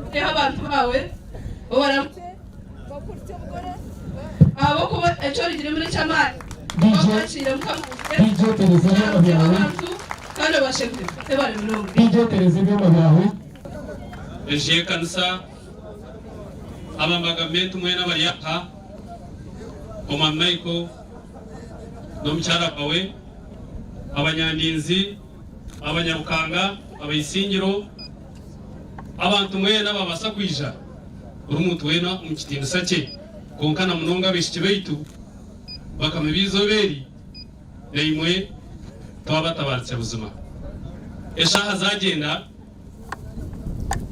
Oteho abantu baawe, obaramukye, ahabw'okuba eki orugiremu n'eky'amaani. DJ, Wakwakiire Mukama wangye, DJ tereza ebyoma oramukye byawe. abantu kandi obashemererwe. Webare munonga. DJ tereza ebyoma byawe. Enju y'ekanisa, abamba gavumenti mwena abari aha, Omwami Michael n'omukyara wawe, abanyandinzi, Abanyabukanga, Abaisingiro, abantu mwena ababaasa kwija, buri muntu weena omu kitiinisa kye, kwonka na munonga abaishiki baitu, bakama b'eizooba eri, naimwe twabatabaaritsya buzima. Eshaaha zaagyenda,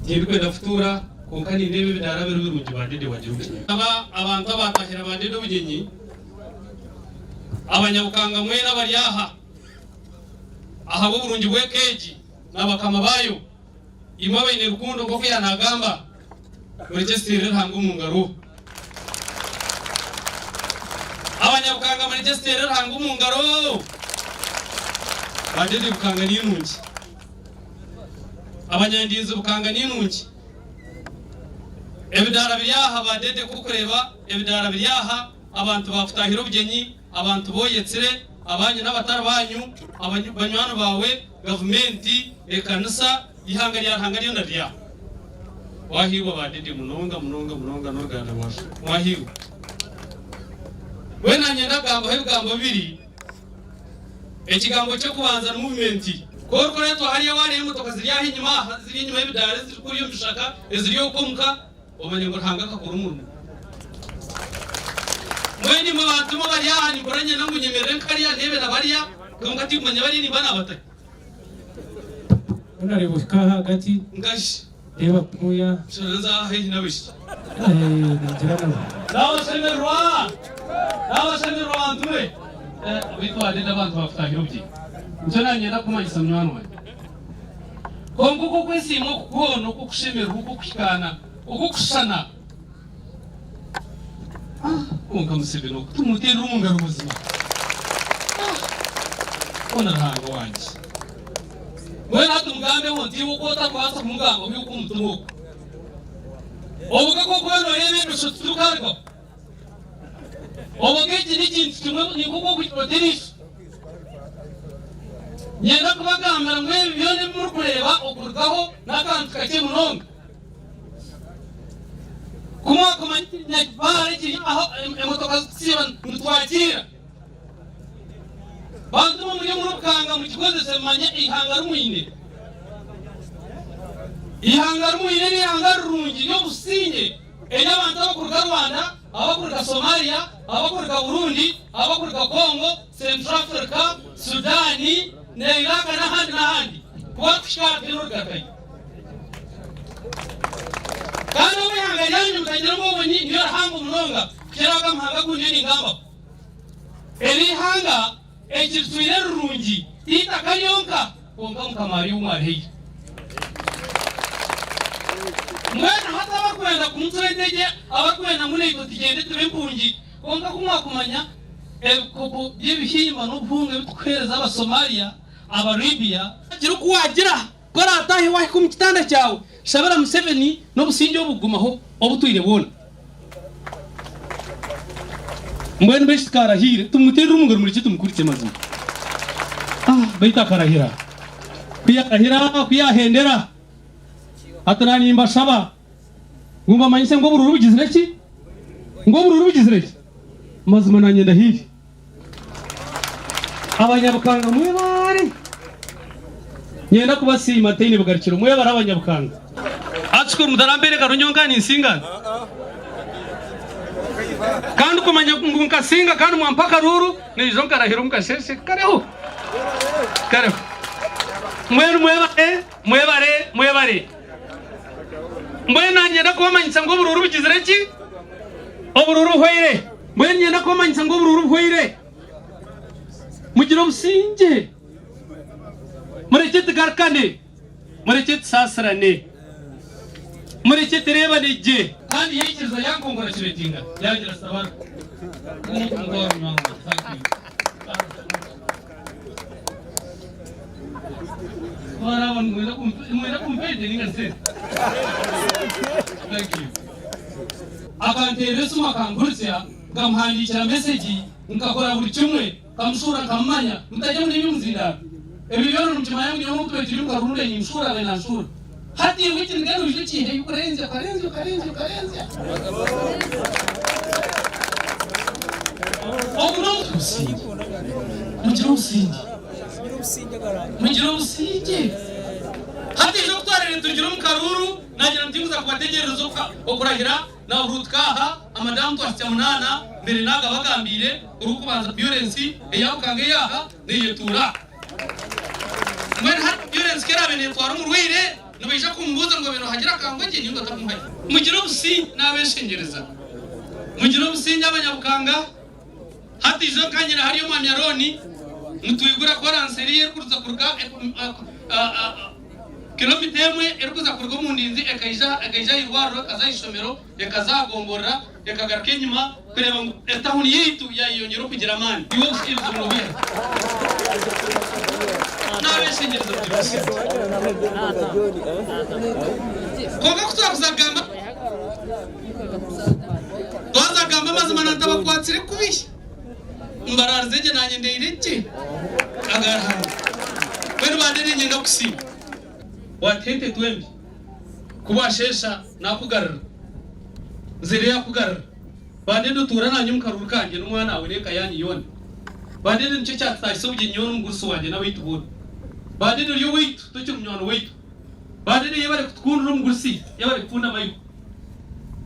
tindikwenda kutuura, kwonka nindeeba ebidaara biri birungi ba Dede wagira oti. Aba abantu abaatahira ba Dede obugyenyi, Abanyabukanga mwena abari aha, Ahabw'oburungi bw'eka egi na bakama baayo, imwe abaine rukundo nk'oku yaanagamba, murekye ziteerere Ruhanga omu ngaro. Abanyabukanga murekye ziteerere Ruhanga omu ngaro. Bandede Bukanga ni nungi. Abanyandinzi Bukanga ni nungi. Ebidaara biri aha Bandede ku orikureeba ebidaara biri aha, abantu baakutaahira obugyenyi, Abantu bu oyetsire, abanyu n'abatari banyu, banywani baawe, gavumenti, ekanisa, eihanga rya Ruhanga ryona riri aho. Mwahiirwa ba Dede munonga munonga munonga n'oruganda rwasho. Mwahiirwa. Mbwenu nanye ndagambaho ebigambo bibiri. Ekigambo ky'okubanza ni muvumenti. Ku orikureetwa hariya waareeba emotoka ziri aha enyima aha, ziri enyima y'ebidaara eziri kuriya omu bishaka, eziri okwo omuka, Omanye ngu Ruhanga akakora omurimo. Mbwenu imwe bantu mwe abari aha ninkora nyena ngu nyemerere nkariya ndeebe na bariya, kwonka tinkumanya bariya nimba nabatahi. Mbwenu nareeba ohika aha ahagati, Nkashi. ndeeba kunuya. Nshana nza aha haihi n'abaishiki. Ningira nabo. Nabashemererwa! Nabashemererwa bantu mwe! Beitu waadeda abantu baakutaahira obugyenyi. Nikyo naanyenda kukumanyisa munywani wangye. Kwonka okwo okwesiima oku kwona, okwo okushemererwa, okwo okuhikaana, okwo okushushana, kwonka Museveni oku tumuteerera omu ngaro buzima. Hoona Ruhanga wangye. Mbwenu hati mugambeho nti iwe oku otarikubaasa kumugambaho iwe okw'omutima ogu. Obuga ku orikuba nooreeba emisho titurikuharugaho. Obuga eki n'ekintu kimwe ni nk'oku orikugira oti eriisho. Niinyenda kubagambira ngu ebi byona ebi murikureeba okurugaho n'akantu kakye munonga. Ku mwakumanya ekiri Nyakivale ekiri aho emotoka zikusiiba nitwakiira. Bantu mwe muri omuri Bukanga mukikozese mumanye eihanga rimwine. Eihanga rimwine n'eihanga rirungi ry'obusingye ery'abantu abakuruga Rwanda, abakuruga Somalia, abakuruga Burundi, abakuruga Congo, Centrafrica, Sudan na Iraq n'ahandi n'ahandi kuba kuhika aha twine orugarukanye. Kandi obu eihanga ryanyu mutagira ngu obwo niryo rihango munonga kukira aga amahanga agu ndiyo ningambaho. Eri ihanga eki ritwire rirungi ti itaka ryonka kwonka Mukama ari ou mwarihaire. Mbwenu hati abarikwenda kumucwa entegye, abarikwenda ngu naitwe tugyende tube empungi, kwonka ku mwakumanya ebikopo by'ebihimba n'obuhunga ebi turikuheereza Abasomalia, Abalibya, Gira oku waagira, ku oraataahe waahika omu kitanda kyawe, shabira Museveni n'obusingye obu bugumaho obutwire bwona. Mbwenu beitu tikarahiire, tumuteerere omu ngaro murekye tumukurikye mazima. Beitu akarahira, ku yaarahira, ku yaahendera, hati naanye nimbashaba ngu mbamanyise ngu oburuuru bugizire ki? Ngu oburuuru bugizire ki? Mazima naanye ndahiire. Abanyabukanga mwebare! Nyenda kubasiima ntaine bugarukiro. Mwebare Abanyabukanga. Atsiko mutarampeere karungi nyowe nkaba ninsinga. Kandi kumanya ngu nkasinga kandi mwampa akaruuru, naija nkarahira omu kasheeshe. Kareho. Kareho. Mbwenu mwebare, mwebare, mwebare. Mbwenu nanyenda kubamanyisa ngu oburuuru bugizire ki? Oburuuru buhweire. Mbwenu niinyenda kubamanyisa ngu oburuuru buhweire. Mugire obusingye. Murekye tugarukane. Murekye tusaasirane. Murekye tureebane gye. Kandi yaikiriza yankongurachuletinga yaagira Sabara. Thank you. Twara aba nimwenda kumpa ente ninga sente? Thank you. Akanteerera esimu akangurutsya, nkamuhandiikira mesegi, nkakora buri kimwe, nkamushuura nkamumanya, mutarya muri eby'omuzindaaro. Ebyo byona nimukimanya ngu nyowe n'obu turi omu karundu nimushuura nawe nanshuura. Hati iwe ekiniga noija okiiheyo okarenzya okarenzya okarenzya okarenzya. Ogu n'obusingye. Mugire obusingye. Mugire obusingye. Hati ejo ku twarire turugire omu karuuru, naagira ngu tinkuza kubategyerereza okurahira naahuruutuka aha, amadamu twahitsya munaana, mbere naagabagambiire, orw'okubanza ambyurensi eya Bukanga ey'aha neeyetuura aha. Mbwenu hati ambyurensi ku eraabe neetwara omurwaire, nibaija kumbuuza ngu obaire ohagira Kangwagye? Nyowe ntamuhayo. Mugire obusingye, naabeeshengyereza. Mugire obusingye Abanyabukanga. Hati ijo nkanyine hariya omwami Arooni nitwigura koransi eriya erikuruza kuruga kilomita emwe erikuza kuruga omu ndinzi ekaija ekaija aha irwariro ekaza aha ishomero ekaza aha gomborora ekagaruka enyima kureeba ngu etahuni yaitu yayeyongyera okugira amaani. Iwe ebizibu nobiiha? Nabeshengyereza mugire obusingye. Kwonka kutwakuza kugamba. Twaza kugamba amazima na ntabakwatsire kubi, mbararize gye nanye ndeire gye aga Ruhanga. Mbwenu bande niinyenda kusiima. Waatuha ente twembi, ku bwasheesha naakugarura, nzire yaakugarura. Bande ndotuura naanye omu karuuru kangye n'omwana waawe n'eka yaanyu yoona. Bande nikyo kyatutaahisa obugyenyi nyowe n'omugurusi wangye n'abaitu boona. Bande ori owaitu, tokiri munywani waitu. Bande yebare kutukundira omugurusi, yebare kukunda Michael.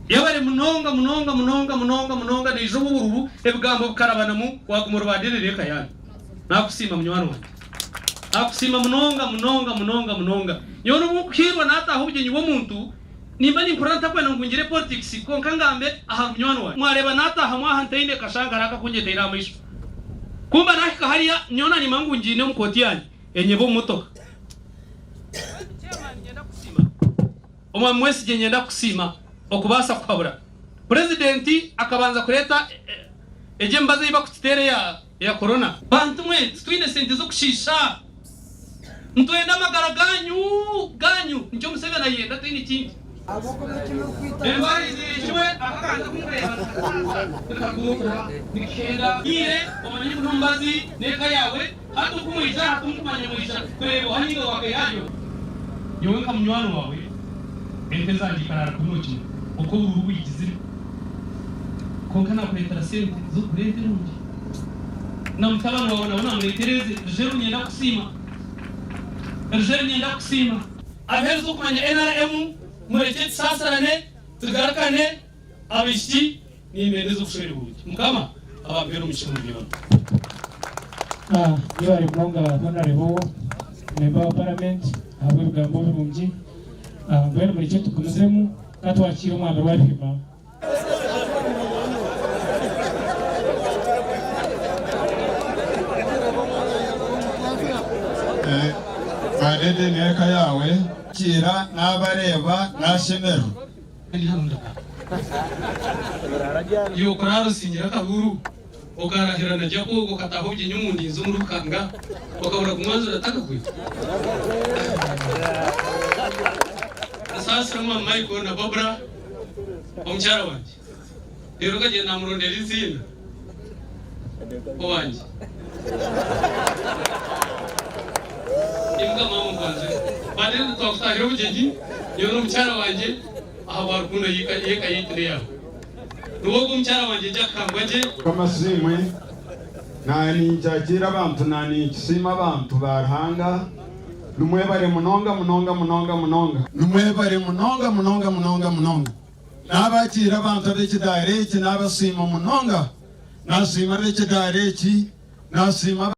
Yebare munonga munonga munonga munonga munonga naija obu obururu ebigambo bikarabanamu waguma ori Bandere n'eka yanyu. Nakusiima munywani wangye. Nakusiima munonga munonga munonga munonga. Nyowe nobu nkuhiirwa nataaha obugyenyi bw'omuntu nimba nimpurira ntakwenda ngu ngire politics kwonka ngambe ahari munywani wangye. Mwareeba nataahamu aha ntaine kashankara aka aku nyetaire aha maisho. Kumba nahika hariya nyowe nanyima ngu ngiine omu kooti yangye enyeba omu motoka. Omwami Mwesigye nyenda kukusiima okubaasa kuhabura Purezidenti akabanza kureeta egyo emibazi ei bakututeera eya corona. Bantu mwe titwine sente z'okushiisha nitwenda amagara ganyu ganyu nikyo Museveni ayenda taine kindi. Endwara eiziire kimwe aka akantu aku nkureeba nikahenda. Ngiire omanye ngu n'omubazi n'eka yaawe. Hati oku mwaija aha timukumanya mwaija kureeba oha ninga owakaihayo. Nyowe nka munywani wawe ente zangye ikaraara kuno kimwe oku oburuuru bwigizire. Kwonka nakureetera sente z'okugura ente nungi. Na mutabani wawe nawe namureetera eze. Rujeru niinyenda kukusiima. Rujeru niinyenda kukusiima. Abeheereza okumanya nrm murekye tusaasirane tugarukane abaishiki. Nimbendeza obushwere burungi. Mukama abampeere omugisha omuri byona. Yebare munonga Honourable Member wa Parliament ahabw'ebigambo birungi. Mbwenu murekye tugumizemu ka twakiire Omwami Rwabihima. Badede n'eka yaawe. Kiira naabareeba naashemererwa. Iwe okuraara osingire akabuuru, okarahira na Jack ogwo okataaha obugyenyi omu ndinzi omuri Bukanga, okabura kumwanjura atakagwire? Nsaasira Omwami Michael na Barbara omukyara wangye. Reero okagyenda namurondera eiziina owangye. Imuka maama nkwanjure. Bane twakutahira obugyenyi nyowe n'omukyara wangye ahabwa rukundo y'eka yaitu n'eyaawe. Niwe ogwo omukyara wangye Jack Kangwagye. Mukama asiimwe, naninkyakira abantu naninkyisiima abantu ba Ruhanga, nimwebare munonga munonga munonga munonga. Nimwebare munonga munonga munonga munonga. Naabakiira abantu ab'ekidaara eki naabasiima munonga. Naasiima ab'ekidaara eki, naasiima.